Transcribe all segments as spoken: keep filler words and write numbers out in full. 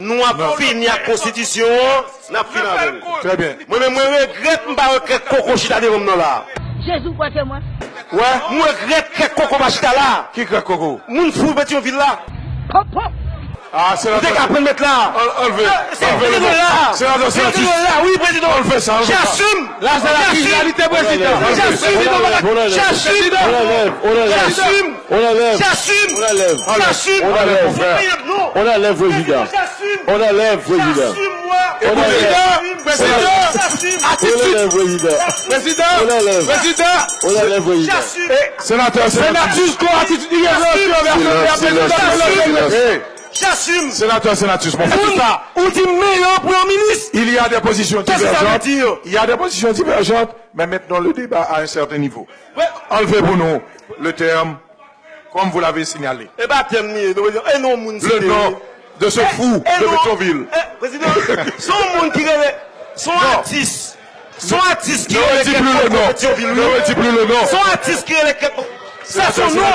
Nou ap fini ak konstitisyon an, n ap fini avè l. Trè byen. Mwen menm, mwen regrèt m pa wè Krèk Koko chita devan m nan la. Jezi, w kwè se mwen? Wè, mwen regrèt Krèk Koko pa chita la. Ki Krèk Koko? Moun fou Petyonvil la. Pop, pop. Ah, senatè, ou te ka pran met la. Anlve. Senatè, senatè, senatè, wi, prezidan. Anlve sa, anlve sa. J'assume. La, c'est la réalité, président. J'assume. J'assume. J'assume. J'assume. J'assume. J'assume. J'assume. On enlève, frère. On enlève, président. J'assume. On enlève, président. J'assume, moi. On enlève. Président, président. Attitude. On enlève, président. Président. On enlève. Président. On enlève, président. J'assume. Sénateur, sénatrice, attitude. Silence, silence, silence. J'assume. Sénateur, sénatrice, mon frère. Ou di m meyè premye minis. Il y a des positions divergentes. Il y a des positions divergentes, mais maintenant le débat à un certain niveau. Anlve pou nou le terme, comme vous l'avez signalé. E pa tèm li ye, non, e non moun site. Le nom de ce fou de Pétionville. Prezidan, se yon moun ki rele, se yon atis. Se yon atis ki rele Krèk Koko Petyonvil, wi. Ne redis plus le nom. Se yon atis ki rele Krèk Koko. C'est son nom.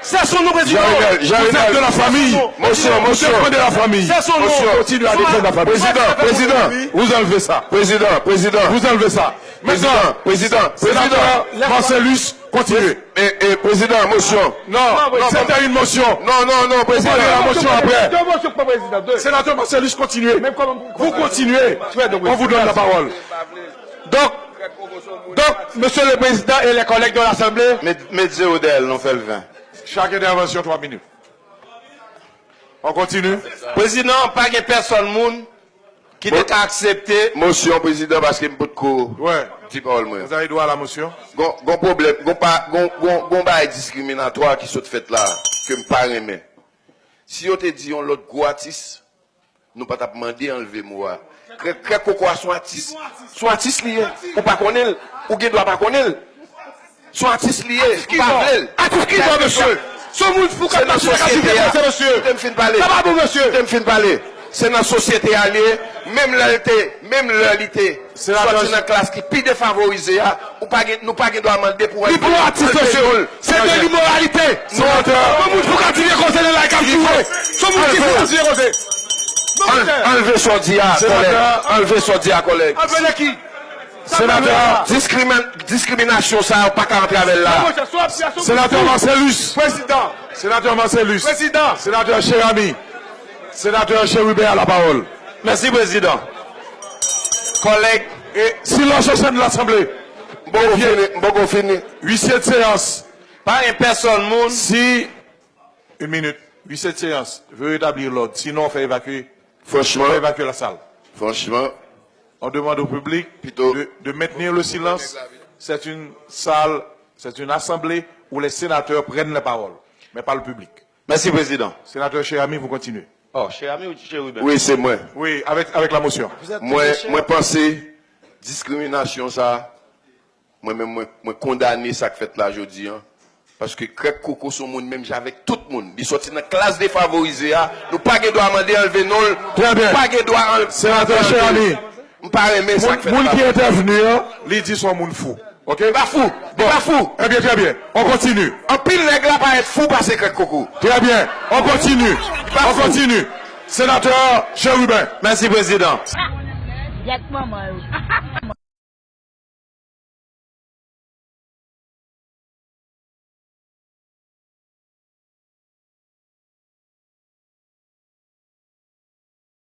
C'est son nom, président. Vous êtes de la famille. Monsieur, monsieur. Vous êtes de la famille. C'est son nom. Monsieur, continuez à défendre la famille. Président, président, vous enlevez ça. Président, président. Vous enlevez ça. Maintenant, président, président, sénateur Marcellus, continuez. Et, et président, motion. Non, non, c'était une motion. Non, non, non, président. Vous prenez la motion après. Deux motions, pas président, deux. Sénateur Marcellus, continuez. Vous continuez. On vous donne la parole. Donc, donc, monsieur le président et les collègues de l'Assemblée. Met, met zewo dèyè l non, fè l ven. Chaque intervention, trois minutes. On continue. Prezidan, pa gen pèsòn moun ki te ka aksepte. Mosyon, prezidan, paske m potko di pawòl mwen. Vous avez droit à la motion. Gon, gon pwoblèm, gon pa, gon, gon, gon bagay diskriminatwa ki sot fèt la, ke m pa renmen. Si yo te di yon lòt gwo atis, nou pa t ap mande anlve mo a. Krèk, Krèk Koko a se yon atis. Se yon atis li ye. Ou pa konnen l. Ou gen dwa pa konnen l. Se yon atis li ye. Ou pa vle l. Atis ki sa, mesye? Se yon moun fou k ap mache nan kazin franse, mesye. Kite m fin pale. Sa pa bon, mesye. Kite m fin pale. Se nan sosyete a li ye. Menm lè l te, menm lè li te sòti nan klas ki pi defavorize a, ou pa gen, nou pa gen dwa mande pou anlve non l. Li pa yon atis, mesye. Se de limoralite. Senatè. Yon moun fou k ap di vye koze nan la, k ap joure. Se yon moun ki fou k ap di vye koze. Anlve sa w di a, kòlèg. Anlve sa w di a, kòlèg. Anlve de ki? Senatè. Diskrimin-, diskriminasyon sa a, ou pa ka antre avè l la. Senatè Marcellus. Prezidan. Senatè Marcellus. Prezidan. Senatè Cheramy. Senatè Chérubin a la parole. Mèsi, prezidan. Kòlèg. E silence au sein de l'Assemblée. M poko fini, m poko fini. Huissier de séance. Pa gen pèsòn moun. Si Une minute. Huissier de séance, veuillez rétablir l'ordre. Sinon, on fait évacuer, on fait évacuer la salle. Franchman, on demande au public de, de maintenir le silence. C'est une salle, c'est une assemblée où les sénateurs prennent la parole, mais pas le public. Mèsi, prezidan. Sénateur Cheramy, vous continuez. Oh, Cheramy ou Chérubin? Wi, se mwen. Oui, avec, avec la motion. Mwen, mwen panse diskriminasyon sa, mwen menm, mwen, mwen kondane sa k fèt la jodi a. Paske Krèk Koko se yon moun menm jan avèk tout moun. Li sòti nan klas defavorize a. Nou pa gen dwa mande anlve non l. Trè byen. Nou pa gen dwa anlve. Senatè Cheramy. M pa renmen sa k fèt la. Moun ki entèvni an, li di se yon moun fou. Oke? Li pa fou. Li pa fou. Ebyen, trè byen. On continue. Anpil nèg la parèt fou pase Krèk Koko. Trè byen. On continue. On continue. Senatè Cherubin. Mèsi, prezidan. Gyèt manman yo.